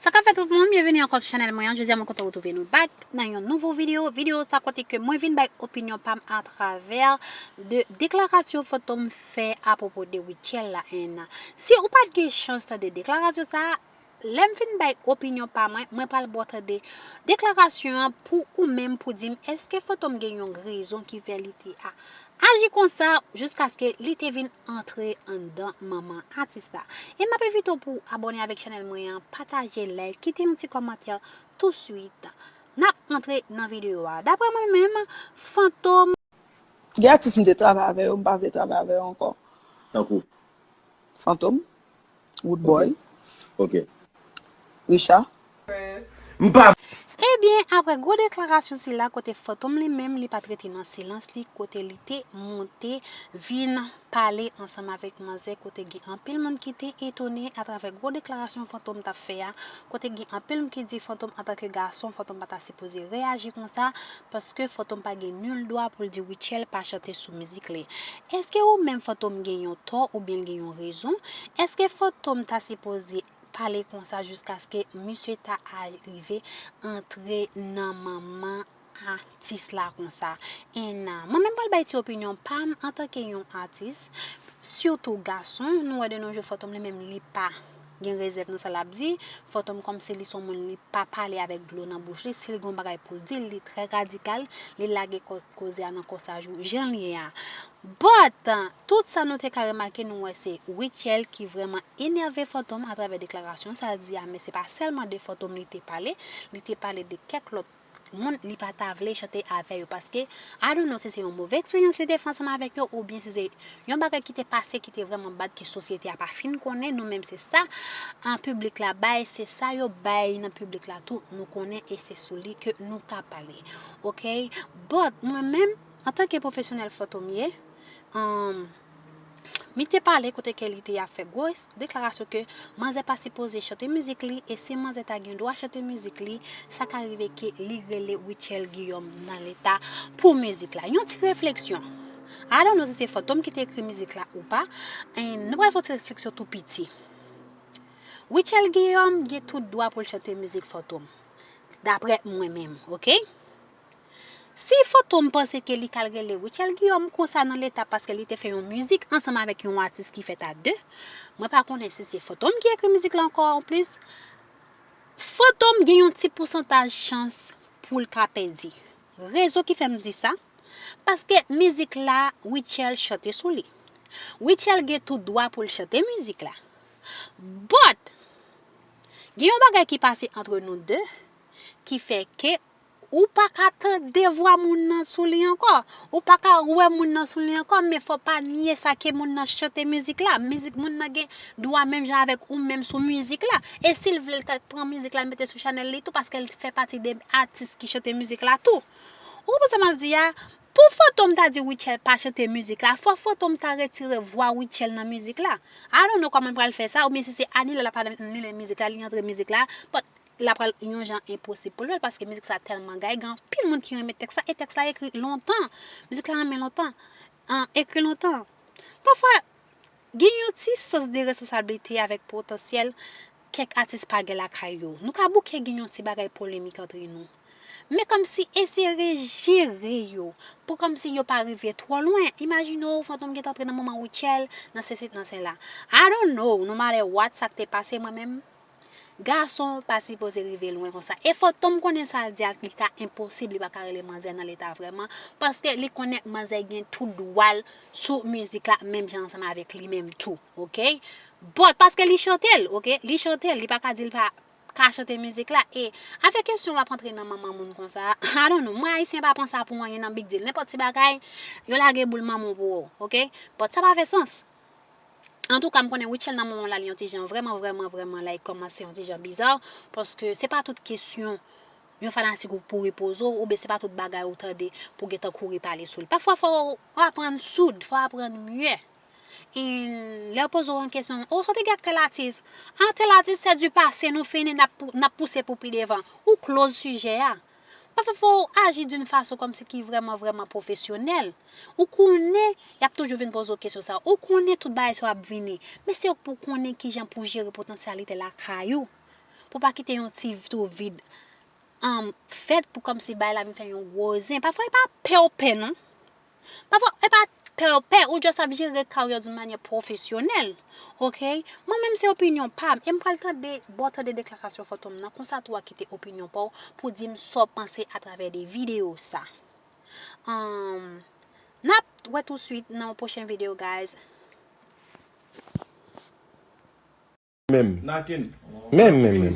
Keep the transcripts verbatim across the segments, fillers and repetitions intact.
Sa k ap fèt tout moun, byenveni ankò sou chanèl mwen an. Jodi a mwen kontan retwouve nou back nan yon nouvo videyo. Videyo sa kote ke mwen vin bay opinyon pa m atravè de deklarasyon Fantom fè apwopo de Rutshelle la. And si ou pa t gen chans tande deklarasyon sa, lè m fin bay opinyon pa mwen, mwen pral ba w tande deklarasyon an pou ou menm pou di m èske Fantom gen yon rezon ki fè li te a aji konsa jiskaske li te vin antre anndan manman atis la. E m ap envite w pou w abòne avèk chanèl mwen an, pataje, like, kite yon ti kòmantè touswit. N ap antre nan videyo a. Daprè mwen menm, Fantom. Gen atis m te travay avè yo, m pa vle travay avè yo ankò. Tankou. Fantom, Woodboy, Ok. Richard. M pa Ebyen, aprè gwo deklarasyon sila kote Fantom li menm li pa t rete nan silans li, kote li te monte vin pale ansanm avèk manzè, kote gen anpil moun ki te etone atravè gwo deklarasyon Fantom t ap fè a, kote gen anpil moun ki di Fantom antanke gason, Fantom pa ta sipoze reyaji konsa, paske Fantom pa gen nil dwa pou l di Rutshelle pa chante sou mizik li. Èske ou menm Fantom gen yon tò oubyen l gen yon rezon? Èske Fantom ta sipoze pale konsa jiskaske misye ta rive antre nan manman atis la konsa? And mwen menm pral bay ti opinyon pa m antanke yon atis, sitou gason. Nou wè de nos jours Fantom li menm li pa gen rezèv nan sa l ap di. Fantom kòmsi li se yon moun li pa pale avèk dlo nan bouch li. Si l gen yon bagay pou l di, li trè radikal, li lage ko- koze a nan kòsaj ou jan l ye a. But tout sa nou te ka remake, nou wè se Rutshelle ki vrèman enève Fantom atravè deklarasyon sa l di a, men se pa sèlman de Fantom li te pale, li te pale de kèk lòt moun li pa ta vle chante avè yo, paske I don't know si se yon move eksperyans li te fè ansanm avèk yo oubyen si se yon bagay ki te pase ki te vrèman bad ke sosyete a pa fin konnen, nou menm se sa an piblik la bay, se sa yo bay nan piblik la tou, nou konnen e se sou li ke nou ka pale. Ok? But mwen menm, antanke pwofesyonèl Fantom ye, um, mi te pale kote ke li te ap fè gwo deklarasyon ke manzè pa sipoze chante mizik li, e si manzè ta gen dwa chante mizik li, sa ka rive ke li rele Rutshelle Guillaume nan leta pou mizik la. Yon ti refleksyon. I don't know si se Fantom ki te ekri mizik la ou pa, and nou pral fè yon ti refleksyon tou piti. Rutshelle Guillaume gen tout dwa pou l chante mizik Fantom. Daprè mwen menm, ok? Si Fantom panse ke li ka al rele Rutshelle Guillaume konsa nan leta paske li te fè yon mizik ansanm avèk yon atis ki fèt a de, mwen pa konnen si se Fantom ki ekri mizik la ankò anplis, Fantom gen yon ti pousantaj chans pou l ka pèdi. Rezon ki fè m di sa, paske mizik la, Rutshelle chante sou li. Rutshelle gen tout dwa pou l chante mizik la. But, gen yon bagay ki pase antre nou de, ki fè ke ou pa ka tande vwa moun nan sou li ankò. Ou pa ka wè moun nan sou li ankò, men fò pa nye sa ke moun nan chante mizik la. Mizik moun nan gen dwa menm jan avèk ou menm sou mizik la. E si l vle l ka pran mizik la, l mete sou chanèl li tou, paske l fè pati de atis ki chante mizik la tou. Ou konprann sa m ap di a? Pou Fantom ta di Rutshelle pa chante mizik la, fò Fantom ta retire vwa Rutshelle nan mizik la. I don't know kòman l pral fè sa, oubyen si se anile l ap anile mizik la, li antre mizik la, but l ap pral yon jan enposib pou l fè l, paske mizik sa tèlman gay, gen anpil moun ki renmen tèks la, e tèks la ekri lontan. Mizik la renmen lontan. An, ekri lontan. Pafwa, gen yon ti sans de responsablite avèk potansyèl kèk atis pa gen lakay yo. Nou ka bouke gen yon ti bagay polemik antre nou. Men kòmsi eseye jere yo, pou kòmsi yo pa rive twò lwen. Imajine w, Fantom gentan antre nan manman Rutshelle, nan sesi, nan sela. I don't know, no matter what sa k te pase, mwen menm, gason pa sipoze rive lwen konsa. E Fantom konnen sa l di a, li ka enposib, li pa ka rele manzè nan leta vrèman, paske li konnen manzè gen tout dwa l sou mizik la, menm jan ansanm avèk li menm tou, ok? But, paske li chante l, ok? Li chante l, li pa ka di l pa ka chante mizik la. E avèk kesyon w ap antre nan manman moun konsa, I don't know, mwen ayisyen pa pran sa pou anyen nan big deal. Nenpòt ti bagay, yo lage boul manman w pou ou, ok? But sa pa fè sans. Antouka, m konnen Rutshelle nan moman la, li yon ti jan vrèman, vrèman, vrèman, like, kòmanse yon ti jan biza, paske se pa tout kesyon yon fanatik ou pou repoze w, oubyen se pa tout bagay ou tande pou gentan kouri pale sou li. Pafwa, fò w aprann soud, fò w aprann mye. E lè yo poze w yon kesyon, o, sa w te gen ak tèl atis? A, tèl atis, c'est du passé, nou fini, n ap pou- n ap pouse pou pi devan. Ou close sijè a. Pafwa, fò w aji d'une façon kòmsi ki vrèman, vrèman pwofesyonèl. Ou konnen, y ap toujou vin poze w kesyon sa. Ou konnen tout bagay sa yo ap vini. Men se ou pou konnen kijan pou jere potansyalite lakay ou. pou w pa kite yon ti twou vid, um, fèt pou kòmsi bagay la vin fè yon gwo zen. Pafwa, e pa pè w pè, non. Pafwa, e pa pè w pè, ou just ap jere kariè w d'une manière professionnelle, oke? Mwen menm, se opinyon pa m, e m pral tande, bò tande deklarasyon Fantom nan, konsa tou w a kite opinyon pa w pou di m sa w panse atravè de videyo sa. Um, n ap wè tou swit nan yon pwochen videyo, guys. Menm. Menm, menm, menm.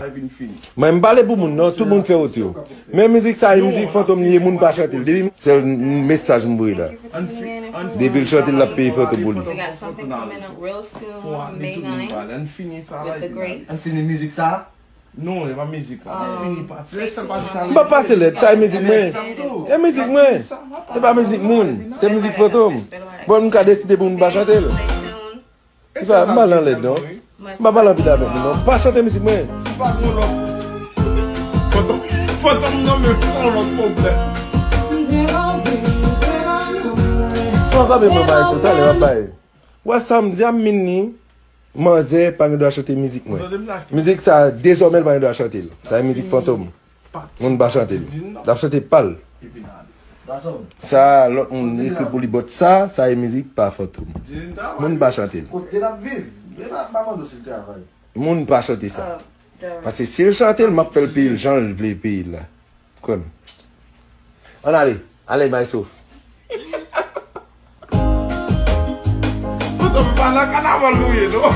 Mwen m pale pou moun, non, tout moun fè wout yo. Men mizik sa, e mizik Fantom li ye, moun pa chante l. Depi sèl mesaj m voye la. Depi l chante l, l ap peye Fantom pou li. Ann fini mizik sa? Non, e pa mizik la. Ann fini pati. E sèl pati sa. M pa pase lèd, sa e mizik mwen. E mizik mwen. E pa mizik moun. Se mizik Fantom. Bon, m ka deside pou moun pa chante l. Sa, m pa nan lèd non. M pa pale anpil avèk nou non. Pa chante mizik mwen. Ou pa gon lòt. Fantom, Fantom nan men, se yon lòt pwoblèm. Pran kanpe mwen bay tou, talè w ap bay. Wè sa m di a, m min li, manzè pa gen dwa chante mizik mwen. Mizik sa, dezòmè l pa gen dwa chante l. Sa e mizik Fantom. Moun pa chante l. L ap chante pa l. Sa lòt moun ekri pou li bòt sa, sa e mizik pa Fantom. Moun pa chante l. Moun pa chante sa. Paske si l chante l, m ap fè l peye l jan l vle peye l la. Kwè m. Ann ale. Ale, Maestro. Fantom pa nan kanaval nou ye non.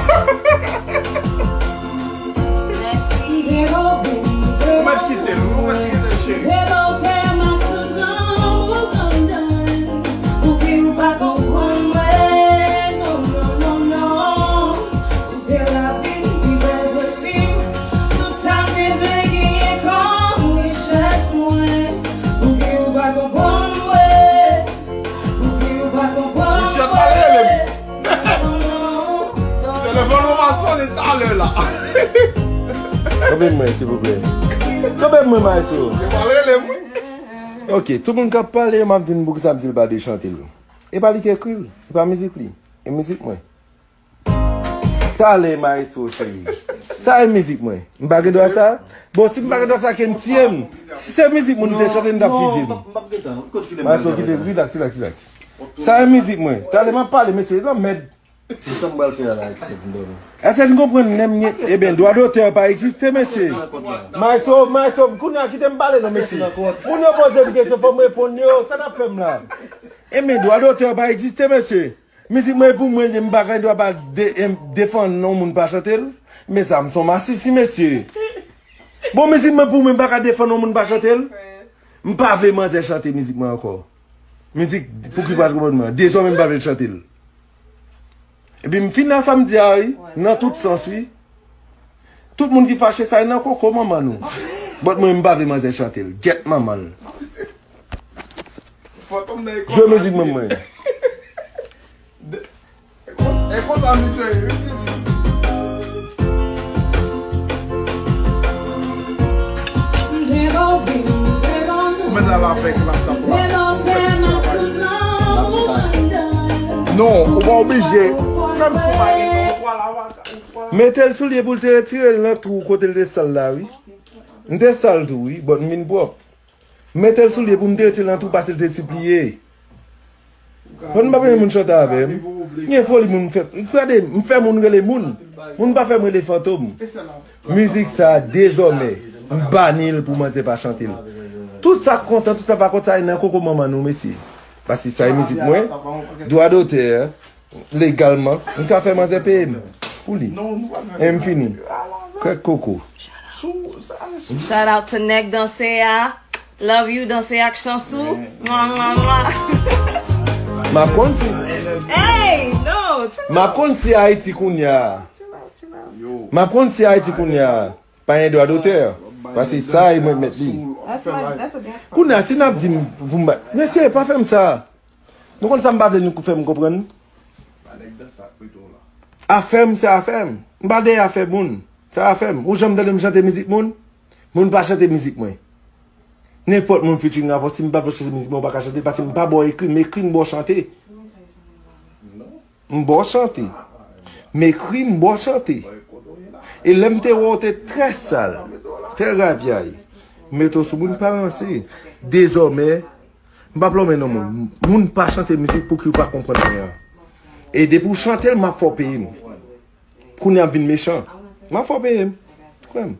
Ou mèt kite l, ou mèt kite l cheri. Telefòn mwen pa sonnen talè la. Kanpe mwen silvouplè. Kanpe mwen maestro. Yo pa rele m wi. Ok, tout moun k ap pale yo m ap di n poukisa m di l pa de chante l. E pa li ki ekri l, e pa mizik li, e mizik mwen. Talè maestro cheri. Sa e mizik mwen. M pa gen dwa sa. Bon, si m pa gen dwa sa, ke n tiye m. Si se mizik moun m te chante, n t ap fize m. Maestro kite, relax, relax, relax. Sa e mizik mwen. Talè m ap pale, mesye, lanmèd. Èske n konprann lè m gen, ebyen, dwa dotè pa egziste, mesye. Maestro, maestro, kounye a kite m pale non, mesye. Moun yo poze m kesyon, fò m reponn yo, sa n ap fè m la? Ebyen, dwa dotè pa egziste, mesye. Mizik mwen e pou mwen li ye, m pa gen dwa pa de, em, defann yon moun pa chante l. Mezanmi, se yon masisi, mesye. Bon, mizik mwen pou mwen, m pa ka defann yon moun pa chante l. M pa vle manzè chante mizik mwen ankò. Mizik pou ki pa konprann mwen. Dezòmè m pa vle l chante l. Epi m fin nan sa m di a wi, nan tout sans wi. Tout moun ki fache sa e nan koko manman nou. But mwen m pa vle manzè chante l. Gyèt manman l. Jwe mizik mwen mwen. E konsa misye ye wi Didi. Ou mèt al avèk laptop la. Non, ou pa oblije. Menm si w pa gen non, ou pral avèk. Mete l sou lye pou l te retire l nan twou kote l te sal la wi. M te sal tou wi, but m vin pwòp. M mete l sou lye pou m te retire l nan twou paske l te sipliye. Bon, m pa renmen moun chante avè m. M gen foli moun m fè. Gade, m fè moun rele moun. Moun pa fè m rele fantom. Mizik sa dezòmè, m bani l pou manzè pa chante l. Tout sa k kontan, tout sa pa kontan, sa e nan koko manman nou, mesye. Paske sa e mizik mwen. Dwa dotè, legalman, m ka fè manzè peye m pou li. E m fini. Krèk koko. Shout out to Nèg Danse a. Love you, danse ak chans ou. Mwa, mwa, mwa. M ap konn si. M ap konn si Ayiti kounye a. M ap konn si Ayiti kounye a. Pa gen dwa dotè. Paske sa e mwen k mèt li. Kounye a, si n ap di m pou m ba. Mesye, pa fè m sa. Nou konn sa m pa vle nou fè m konprann? Afè m, se afè m. M pa dèyè afè moun. Se afè m. Ou janm tande m chante mizik moun? Moun pa chante mizik mwen. Nenpòt moun featuring avè w, si m pa vle chante mizik mwen, ou pa ka chante l, paske m pa ba w ekri, m ekri, m ba w chante. M ba w chante. M ekri, m ba w chante. E lè m te wè w te trè sal, trè rapyay, m mete w sou moun pa ranse. Dezòmè, m p ap lonmen non moun. Moun pa chante mizik pou ki w pa konprann anyen. E depi w chante l, m ap fè w peye m. Kounye a ap vin mechan. M ap fè w peye m. Kwè m.